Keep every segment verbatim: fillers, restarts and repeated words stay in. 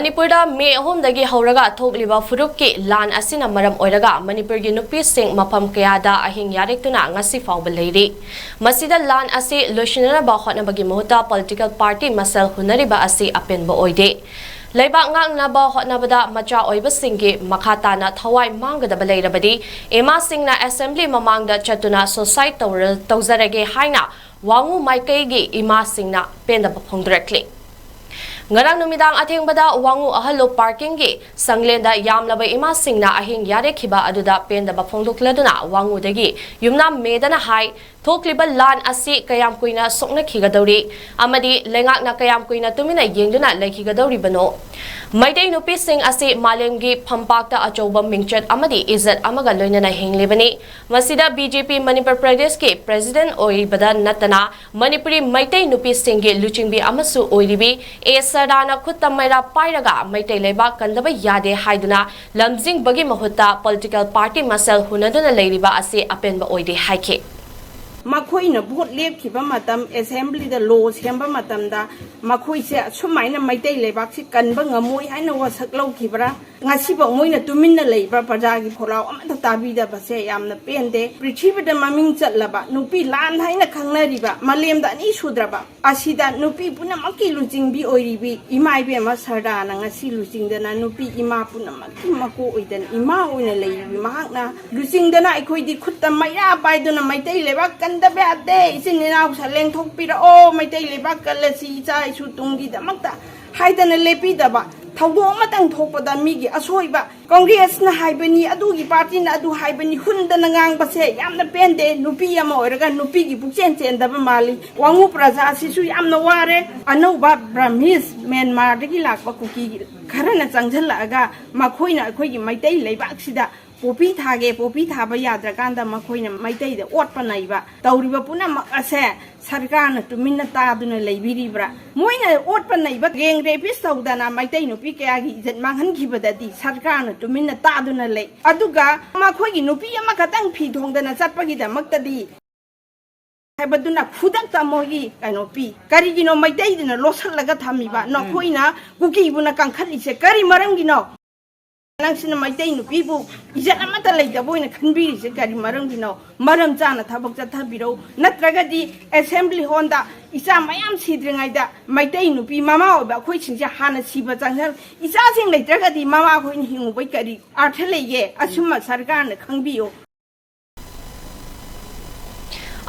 ꯃꯅꯤꯄꯨꯔꯗ ꯃꯦ ꯑꯍꯨꯝꯗꯒꯤ ꯍꯧꯔꯒ ꯊꯣꯛꯂꯤꯕ ꯐꯨꯔꯨꯞꯀꯤ ꯂꯥꯟ ꯑꯁꯤꯅ ꯃꯔꯝ ꯑꯣꯏꯔꯒ ꯃꯅꯤꯄꯨꯔꯒꯤ ꯅꯨꯄꯤꯁꯤꯡ ꯃꯐꯝ ꯀꯌꯥꯗ ꯑꯍꯤꯡ ꯌꯥꯔꯦꯛꯇꯨꯅ ꯉꯁꯤ ꯐꯥꯎꯕ ꯂꯩꯔꯤ꯫ ꯃꯁꯤꯗ ꯂꯥꯟ ꯑꯁꯤ ꯂꯣꯏꯁꯤꯟꯅꯅꯕ ꯍꯣꯠꯅꯕꯒꯤ ꯃꯍꯨꯠꯇ ꯄꯣꯂꯤꯇꯤꯀꯦꯜ ꯄꯥꯔꯇꯤ ꯃꯁꯦꯜ ꯍꯨꯟꯅꯔꯤꯕ ꯑꯁꯤ ꯑꯄꯦꯟꯕ ꯑꯣꯏꯗꯦ꯫ ꯂꯩꯕꯥꯛ ꯉꯥꯛꯅꯕ ꯍꯣꯠꯅꯕꯗ ꯃꯆꯥ ꯑꯣꯏꯕꯁꯤꯡꯒꯤ ꯃꯈꯥ ꯇꯥꯅ ꯊꯋꯥꯏ ꯃꯥꯡꯒꯗꯕ ꯂꯩꯔꯕꯗꯤ ꯏꯃꯥꯁꯤꯡꯅ ꯑꯦꯁꯦꯝꯕ꯭ꯂꯤ ꯃꯃꯥꯡꯗ ꯆꯠꯇꯨꯅ ꯁꯨꯁꯥꯏꯗ ꯇꯧꯔ-, ꯇꯧꯖꯔꯒꯦ ꯍꯥꯏꯅ ꯋꯥꯉꯨ ꯃꯥꯏꯀꯩꯒꯤ ꯏꯃꯥꯁꯤꯡꯅ ꯄꯦꯟꯗꯕ ꯐꯣꯡꯗꯣꯔꯛꯂꯤ꯫ ꯉꯔꯥꯡ ꯅꯨꯃꯤꯗꯥꯡ ꯑꯊꯦꯡꯕꯗ ꯋꯥꯉꯨ ꯑꯍꯜꯂꯨꯞ ꯄꯥꯔꯀꯤꯡꯒꯤ ꯁꯪꯂꯦꯟꯗ ꯌꯥꯝꯂꯕ ꯏꯃꯥꯁꯤꯡꯅ ꯑꯍꯤꯡ ꯌꯥꯔꯦꯛꯈꯤꯕ ꯑꯗꯨꯗ ꯄꯦꯟꯗꯕ ꯐꯣꯡꯗꯣꯛꯂꯗꯨꯅ ꯋꯥꯉꯨꯗꯒꯤ ꯌꯨꯝꯅꯥꯝ ꯃꯦꯗꯅ ꯍꯥꯏ, ꯊꯣꯛꯂꯤꯕ ꯂꯥꯟ ꯑꯁꯤ ꯀꯌꯥꯝ ꯀꯨꯏꯅ ꯁꯣꯛꯅꯈꯤꯒꯗꯧꯔꯤ ꯑꯃꯗꯤ ꯂꯩꯉꯥꯛꯅ ꯀꯌꯥꯝ ꯀꯨꯏꯅ ꯇꯨꯃꯤꯟꯅ ꯌꯦꯡꯗꯨꯅ ꯂꯩꯈꯤꯒꯗꯧꯔꯤꯕꯅꯣ? ꯃꯩꯇꯩ ꯅꯨꯄꯤꯁꯤꯡ ꯑꯁꯤ ꯃꯥꯂꯦꯝꯒꯤ ꯐꯝꯄꯥꯛꯇ ꯑꯆꯧꯕ ꯃꯤꯡꯆꯠ ꯑꯃꯗꯤ ꯏꯖꯠ ꯑꯃꯒ ꯂꯣꯏꯅꯅ ꯍꯤꯡꯂꯤꯕꯅꯤ꯫ ꯃꯁꯤꯗ ꯕꯤ ꯖꯦ ꯄꯤ ꯃꯅꯤꯄꯨꯔ ꯄ꯭ꯔꯗꯦꯁꯀꯤ ꯄ꯭ꯔꯦꯁꯤꯗꯦꯟꯠ ꯑꯣꯏꯔꯤꯕꯗ ꯅꯠꯇꯅ ꯃꯅꯤꯄꯨꯔꯤ ꯃꯩꯇꯩ ꯅꯨꯄꯤꯁꯤꯡꯒꯤ ꯂꯨꯆꯤꯡꯕꯤ ꯑꯃꯁꯨ ꯑꯣꯏꯔꯤꯕꯤ ꯑꯦ ꯁꯔꯗꯥꯅ ꯈꯨꯠꯇ ꯃꯩꯔꯥ ꯄꯥꯏꯔꯒ ꯃꯩꯇꯩ ꯂꯩꯕꯥꯛ ꯀꯟꯗꯕ ꯌꯥꯗꯦ ꯍꯥꯏꯗꯨꯅ ꯂꯝꯖꯤꯡꯕꯒꯤ ꯃꯍꯨꯠꯇ ꯄꯣꯂꯤꯇꯤꯀꯦꯜ ꯄꯥꯔꯇꯤ ꯃꯁꯦꯜ ꯍꯨꯟꯅꯗꯨꯅ ꯂꯩꯔꯤꯕ ꯑꯁꯤ ꯑꯄꯦꯟꯕ ꯑꯣꯏꯗꯦ ꯍꯥꯏꯈꯤ꯫ ꯃꯈꯣꯏꯅ ꯚꯣꯠ ꯂꯦꯞꯈꯤꯕ ꯃꯇꯝ, ꯑꯦꯁꯦꯝꯕ꯭ꯂꯤꯗ ꯂꯣ ꯁꯦꯝꯕ ꯃꯇꯝꯗ ꯃꯈꯣꯏꯁꯦ ꯑꯁꯨꯃꯥꯏꯅ ꯃꯩꯇꯩ ꯂꯩꯕꯥꯛꯁꯤ ꯀꯟꯕ ꯉꯝꯃꯣꯏ ꯍꯥꯏꯅ ꯋꯥꯁꯛ ꯂꯧꯈꯤꯕ꯭ꯔꯥ? ꯉꯁꯤꯐꯥꯎ ꯃꯣꯏꯅ ꯇꯨꯃꯤꯟꯅ ꯂꯩꯕ꯭ꯔꯥ? ꯄ꯭ꯔꯖꯥꯒꯤ ꯈꯣꯜꯂꯥꯎ ꯑꯃꯠꯇ ꯇꯥꯕꯤꯗꯕꯁꯦ ꯌꯥꯝꯅ ꯄꯦꯟꯗꯦ꯫ ꯄ꯭ꯔꯤꯊꯤꯕꯤꯗ ꯃꯃꯤꯡ ꯆꯠꯂꯕ ꯅꯨꯄꯤ ꯂꯥꯟ ꯍꯥꯏꯅ ꯈꯪꯅꯔꯤꯕ, ꯃꯥꯂꯦꯝꯗ ꯑꯅꯤ ꯁꯨꯗ꯭ꯔꯕ ꯑꯁꯤꯗ ꯅꯨꯄꯤ ꯄꯨꯝꯅꯃꯛꯀꯤ ꯂꯨꯆꯤꯡꯕꯤ ꯑꯣꯏꯔꯤꯕꯤ ꯏꯃꯥ ꯏꯕꯦꯝꯃ ꯁꯔꯗꯥꯅ ꯉꯁꯤ ꯂꯨꯆꯤꯡꯗꯅ ꯅꯨꯄꯤ ꯏꯃꯥ ꯄꯨꯝꯅꯃꯛꯀꯤ ꯃꯀꯣꯛ ꯑꯣꯏꯗꯅ ꯏꯃꯥ ꯑꯣꯏꯅ ꯂꯩꯔꯤꯕꯤ ꯃꯍꯥꯛꯅ ꯂꯨꯆꯤꯡꯗꯅ ꯑꯩꯈꯣꯏꯗꯤ ꯈꯨꯠꯇ ꯃꯩꯔꯥ ꯄꯥꯏꯗꯨꯅ ꯃꯩꯇꯩ ꯂꯩꯕꯥꯛ ꯀꯟꯗꯕ ꯌꯥꯗꯦ, ꯏꯆꯤꯟ ꯏꯅꯥꯎ ꯁꯔꯦꯡ ꯊꯣꯛꯄꯤꯔꯛꯑꯣ, ꯃꯩꯇꯩ ꯂꯩꯕꯥꯛ ꯀꯜꯂꯁꯤ ꯏꯆꯥ ꯏꯁꯨ ꯇꯨꯡꯒꯤꯗꯃꯛꯇ ꯍꯥꯏꯗꯅ ꯂꯦꯞꯄꯤꯗꯕ, ꯊꯧꯗꯣꯛ ꯑꯃꯇꯪ ꯊꯣꯛꯄꯗ ꯃꯤꯒꯤ ꯑꯁꯣꯏꯕ, ꯀꯣꯡꯒ꯭ꯔꯦꯁꯅ ꯍꯥꯏꯕꯅꯤ, ꯑꯗꯨꯒꯤ ꯄꯥꯔꯇꯤꯅ ꯑꯗꯨ ꯍꯥꯏꯕꯅꯤ, ꯍꯨꯟꯗꯅ ꯉꯥꯡꯕꯁꯦ ꯌꯥꯝꯅ ꯄꯦꯟꯗꯦ꯫ ꯅꯨꯄꯤ ꯑꯃ ꯑꯣꯏꯔꯒ ꯅꯨꯄꯤꯒꯤ ꯄꯨꯛꯆꯦꯟ ꯆꯦꯟꯗꯕ ꯃꯥꯜꯂꯤ꯫ ꯋꯥꯉꯨ ꯄ꯭ꯔꯖꯥ ꯑꯁꯤꯁꯨ ꯌꯥꯝꯅ ꯋꯥꯔꯦ꯫ ꯑꯅꯧꯕ ꯕ꯭ꯔꯥꯍꯃꯤꯟꯁ, ꯃ꯭ꯌꯥꯟꯃꯥꯔꯗꯒꯤ ꯂꯥꯛꯄ ꯀꯨꯀꯤ ꯈꯔꯅ ꯆꯪꯁꯤꯜꯂꯛꯑꯒ ꯃꯈꯣꯏꯅ ꯑꯩꯈꯣꯏꯒꯤ ꯃꯩꯇꯩ ꯂꯩꯕꯥꯛꯁꯤꯗ ꯄꯣꯄꯤ ꯊꯥꯒꯦ, ꯄꯣꯄꯤ ꯊꯥꯕ ꯌꯥꯗ꯭ꯔꯀꯥꯟꯗ ꯃꯈꯣꯏꯅ ꯃꯩꯇꯩꯗ ꯑꯣꯠꯄ ꯅꯩꯕ ꯇꯧꯔꯤꯕ ꯄꯨꯝꯅꯃꯛ ꯑꯁꯦ ꯁꯔꯀꯥꯔꯅ ꯇꯨꯃꯤꯟꯅ ꯇꯥꯗꯨꯅ ꯂꯩꯕꯤꯔꯤꯕ꯭ꯔꯥ? ꯃꯣꯏꯅ ꯑꯣꯠꯄ ꯅꯩꯕ, ꯒꯦꯡ ꯔꯦꯄꯤꯁ ꯇꯧꯗꯅ ꯃꯩꯇꯩ ꯅꯨꯄꯤ ꯀꯌꯥꯒꯤ ꯏꯖꯠ ꯃꯥꯡꯍꯟꯈꯤꯕꯗꯗꯤ ꯁꯔꯀꯥꯔꯅ ꯇꯨꯃꯤꯟꯅ ꯇꯥꯗꯨꯅ ꯂꯩ꯫ ꯑꯗꯨꯒ ꯃꯈꯣꯏꯒꯤ ꯅꯨꯄꯤ ꯑꯃꯈꯛꯇꯪ ꯐꯤ ꯊꯣꯡꯗꯅ ꯆꯠꯄꯒꯤꯗꯃꯛꯇꯗꯤ ꯍꯥꯏꯕꯗꯨꯅ ꯈꯨꯗꯛꯇ ꯃꯣꯏꯒꯤ ꯀꯩꯅꯣ ꯄꯤ꯫ ꯀꯔꯤꯒꯤꯅꯣ ꯃꯩꯇꯩꯗꯨꯅ ꯂꯣꯠꯁꯤꯜꯂꯒ ꯊꯝꯃꯤꯕ? ꯅꯈꯣꯏꯅ ꯀꯨꯀꯤꯕꯨꯅ ꯀꯟꯈꯠꯂꯤꯁꯦ ꯀꯔꯤ ꯃꯔꯝꯒꯤꯅꯣ? ꯅꯪꯁꯤꯅ ꯃꯩꯇꯩ ꯅꯨꯄꯤꯕꯨ ꯏꯖꯠ ꯑꯃꯠꯇ ꯂꯩꯇꯕ ꯑꯣꯏꯅ ꯈꯟꯕꯤꯔꯤꯁꯦ ꯀꯔꯤ ꯃꯔꯝꯒꯤꯅꯣ? ꯃꯔꯝ ꯆꯥꯅ ꯊꯕꯛ ꯆꯠꯊꯕꯤꯔꯧ, ꯅꯠꯇ꯭ꯔꯒꯗꯤ ꯑꯦꯁꯦꯝꯕ꯭ꯂꯤ ꯍꯣꯜꯗ ꯏꯆꯥ ꯃꯌꯥꯝ ꯁꯤꯗ꯭ꯔꯤꯉꯩꯗ ꯃꯩꯇꯩ ꯅꯨꯄꯤ ꯃꯃꯥ ꯑꯣꯏꯕ ꯑꯩꯈꯣꯏꯁꯤꯡꯁꯦ ꯍꯥꯟꯅ ꯁꯤꯕ ꯆꯪꯍꯟ, ꯏꯆꯥꯁꯤꯡ ꯂꯩꯇ꯭ꯔꯒꯗꯤ ꯃꯃꯥ ꯑꯩꯈꯣꯏꯅ ꯍꯤꯡꯉꯨꯕꯩ ꯀꯔꯤ ꯑꯥꯔꯊ ꯂꯩꯒꯦ? ꯑꯁꯨꯝꯕ ꯁꯔꯀꯥꯔꯅ ꯈꯪꯕꯤꯌꯨ꯫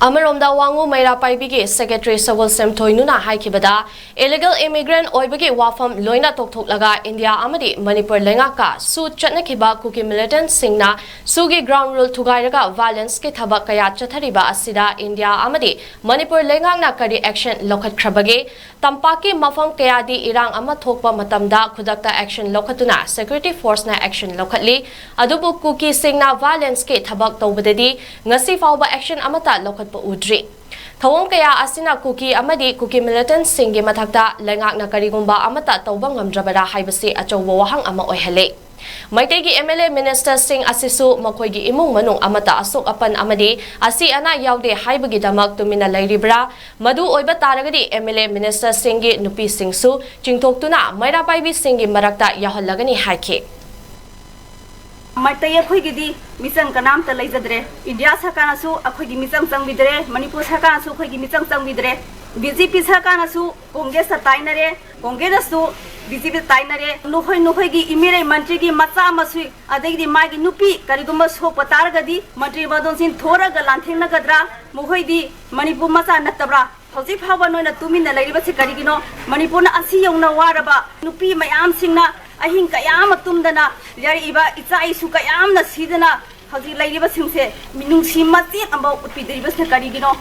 ꯑꯃꯔꯣꯝꯗ ꯋꯥꯉꯨ ꯃꯩꯔꯥ ꯄꯥꯏꯕꯤꯒꯤ ꯁꯦꯀ꯭ꯔꯦꯇꯔꯤ ꯁꯒꯣꯜꯁꯦꯝ ꯊꯣꯏꯅꯨꯅ ꯍꯥꯏꯈꯤꯕꯗ, ꯏꯂꯤꯒꯦꯜ ꯏꯃꯤꯒ꯭ꯔꯦꯟꯠ ꯑꯣꯏꯕꯒꯤ ꯋꯥꯐꯝ ꯂꯣꯏꯅ ꯇꯣꯛꯊꯣꯛꯂꯒ ꯏꯟꯗꯤꯌꯥ ꯑꯃꯗꯤ ꯃꯅꯤꯄꯨꯔ ꯂꯩꯉꯥꯛꯀ ꯁꯨ ꯆꯠꯅꯈꯤꯕ ꯀꯨꯀꯤ ꯃꯤꯂꯤꯇꯦꯟꯠꯁꯤꯡꯅ ꯁꯨꯒꯤ ꯒ꯭ꯔꯥꯎꯟ ꯔꯨꯜ ꯊꯨꯒꯥꯏꯔꯒ ꯚꯥꯏꯂꯦꯟꯁꯀꯤ ꯊꯕꯛ ꯀꯌꯥ ꯆꯠꯊꯔꯤꯕ ꯑꯁꯤꯗ ꯏꯟꯗꯤꯌꯥ ꯑꯃꯗꯤ ꯃꯅꯤꯄꯨꯔ ꯂꯩꯉꯥꯛꯅ ꯀꯔꯤ ꯑꯦꯛꯁꯟ ꯂꯧꯈꯠꯈ꯭ꯔꯕꯒꯦ? ꯇꯝꯄꯥꯛꯀꯤ ꯃꯐꯝ ꯀꯌꯥꯗꯤ ꯏꯔꯥꯡ ꯑꯃ ꯊꯣꯛꯄ ꯃꯇꯝꯗ ꯈꯨꯗꯛꯇ ꯑꯦꯛꯁꯟ ꯂꯧꯈꯠꯇꯨꯅ ꯁꯦꯀ꯭ꯌꯨꯔꯤꯇꯤ ꯐꯣꯔꯁꯅ ꯑꯦꯛꯁꯟ ꯂꯧꯈꯠꯂꯤ꯫ ꯑꯗꯨꯕꯨ ꯀꯨꯀꯤꯁꯤꯡꯅ ꯚꯥꯏꯂꯦꯟꯁꯀꯤ ꯊꯕꯛ ꯇꯧꯕꯗꯗꯤ ꯉꯁꯤ ꯐꯥꯎꯕ ꯑꯦꯛꯁꯟ ꯑꯃꯠꯇ ꯂꯧꯈꯠꯄ ꯎꯗ꯭ꯔꯤ꯫ ꯊꯧꯑꯣꯡ ꯀꯌꯥ ꯑꯁꯤꯅ ꯀꯨꯀꯤ ꯑꯃꯗꯤ ꯀꯨꯀꯤ ꯃꯤꯂꯤꯇꯦꯟꯠꯁꯤꯡꯒꯤ ꯃꯊꯛꯇ ꯂꯩꯉꯥꯛꯅ ꯀꯔꯤꯒꯨꯝꯕ ꯑꯃꯠꯇ ꯇꯧꯕ ꯉꯝꯗ꯭ꯔꯕꯔꯥ ꯍꯥꯏꯕꯁꯤ ꯑꯆꯧꯕ ꯋꯥꯍꯪ ꯑꯃ ꯑꯣꯏꯍꯜꯂꯤ꯫ ꯃꯩꯇꯩꯒꯤ ꯑꯦꯝ ꯑꯦꯜ ꯑꯦ ꯃꯤꯅꯤꯁꯇꯔꯁꯤꯡ ꯑꯁꯤꯁꯨ ꯃꯈꯣꯏꯒꯤ ꯏꯃꯨꯡ ꯃꯅꯨꯡ ꯑꯃꯠꯇ ꯑꯁꯣꯛ ꯑꯄꯟ ꯑꯃꯗꯤ ꯑꯁꯤ ꯑꯅꯥ ꯌꯥꯎꯗꯦ ꯍꯥꯏꯕꯒꯤꯗꯃꯛ ꯇꯨꯃꯤꯟꯅ ꯂꯩꯔꯤꯕ꯭ꯔꯥ? ꯃꯗꯨ ꯑꯣꯏꯕ ꯇꯥꯔꯒꯗꯤ ꯑꯦꯝ ꯑꯦꯜ ꯑꯦ ꯃꯤꯅꯤꯁꯇꯔꯁꯤꯡꯒꯤ ꯅꯨꯄꯤꯁꯤꯡꯁꯨ ꯆꯤꯡꯊꯣꯛꯇꯨꯅ ꯃꯩꯔꯥ ꯄꯥꯏꯕꯤꯁꯤꯡꯒꯤ ꯃꯔꯛꯇ ꯌꯥꯎꯍꯜꯂꯒꯅꯤ ꯍꯥꯏꯈꯤ꯫ ꯃꯩꯇꯩ ꯑꯩꯈꯣꯏꯒꯤꯗꯤ ꯃꯤꯆꯪ ꯀꯅꯥꯝꯇ ꯂꯩꯖꯗ꯭ꯔꯦ꯫ ꯏꯟꯗꯤꯌꯥ ꯁꯔꯀꯥꯔꯅꯁꯨ ꯑꯩꯈꯣꯏꯒꯤ ꯃꯤꯆꯪ ꯆꯪꯕꯤꯗ꯭ꯔꯦ, ꯃꯅꯤꯄꯨꯔ ꯁꯔꯀꯥꯔꯅꯁꯨ ꯑꯩꯈꯣꯏꯒꯤ ꯃꯤꯆꯪ ꯆꯪꯕꯤꯗ꯭ꯔꯦ꯫ ꯕꯤ ꯖꯦ ꯄꯤ ꯁꯔꯀꯥꯔꯅꯁꯨ ꯀꯣꯡꯒ꯭ꯔꯦꯁꯇ ꯇꯥꯏꯅꯔꯦ, ꯀꯣꯡꯒ꯭ꯔꯦꯁꯅꯁꯨ ꯕꯤ ꯖꯦ ꯄꯤꯗ ꯇꯥꯏꯅꯔꯦ꯫ ꯅꯈꯣꯏ, ꯅꯈꯣꯏꯒꯤ ꯏꯃꯤꯔꯩ ꯃꯟꯇ꯭ꯔꯤꯒꯤ ꯃꯆꯥ ꯃꯁꯨ, ꯑꯗꯒꯤꯗꯤ ꯃꯥꯒꯤ ꯅꯨꯄꯤ ꯀꯔꯤꯒꯨꯝꯕ ꯁꯣꯛꯄ ꯇꯥꯔꯒꯗꯤ ꯃꯟꯇ꯭ꯔꯤ ꯃꯗꯣꯟꯁꯤꯡ ꯊꯣꯔꯒ ꯂꯥꯟꯊꯦꯡꯅꯒꯗ꯭ꯔꯥ? ꯃꯈꯣꯏꯗꯤ ꯃꯅꯤꯄꯨꯔ ꯃꯆꯥ ꯅꯠꯇꯕ꯭ꯔꯥ? ꯍꯧꯖꯤꯛ ꯐꯥꯎꯕ ꯅꯣꯏꯅ ꯇꯨꯃꯤꯟꯅ ꯂꯩꯔꯤꯕꯁꯤ ꯀꯔꯤꯒꯤꯅꯣ? ꯃꯅꯤꯄꯨꯔꯅ ꯑꯁꯤ ꯌꯧꯅ ꯋꯥꯔꯕ, ꯅꯨꯄꯤ ꯃꯌꯥꯝꯁꯤꯡꯅ ꯑꯍꯤꯡ ꯀꯌꯥ ꯑꯃ ꯇꯨꯝꯗꯅ ꯌꯥꯔꯛꯏꯕ, ꯏꯆꯥ ꯏꯁꯨ ꯀꯌꯥ ꯑꯃꯅ ꯁꯤꯗꯅ ꯍꯧꯖꯤꯛ ꯂꯩꯔꯤꯕꯁꯤꯡꯁꯦ ꯃꯤꯅꯨꯡꯁꯤ ꯃꯆꯦꯠ ꯑꯃ ꯎꯠꯄꯤꯗ꯭ꯔꯤꯕꯁꯤꯅ ꯀꯔꯤꯒꯤꯅꯣ?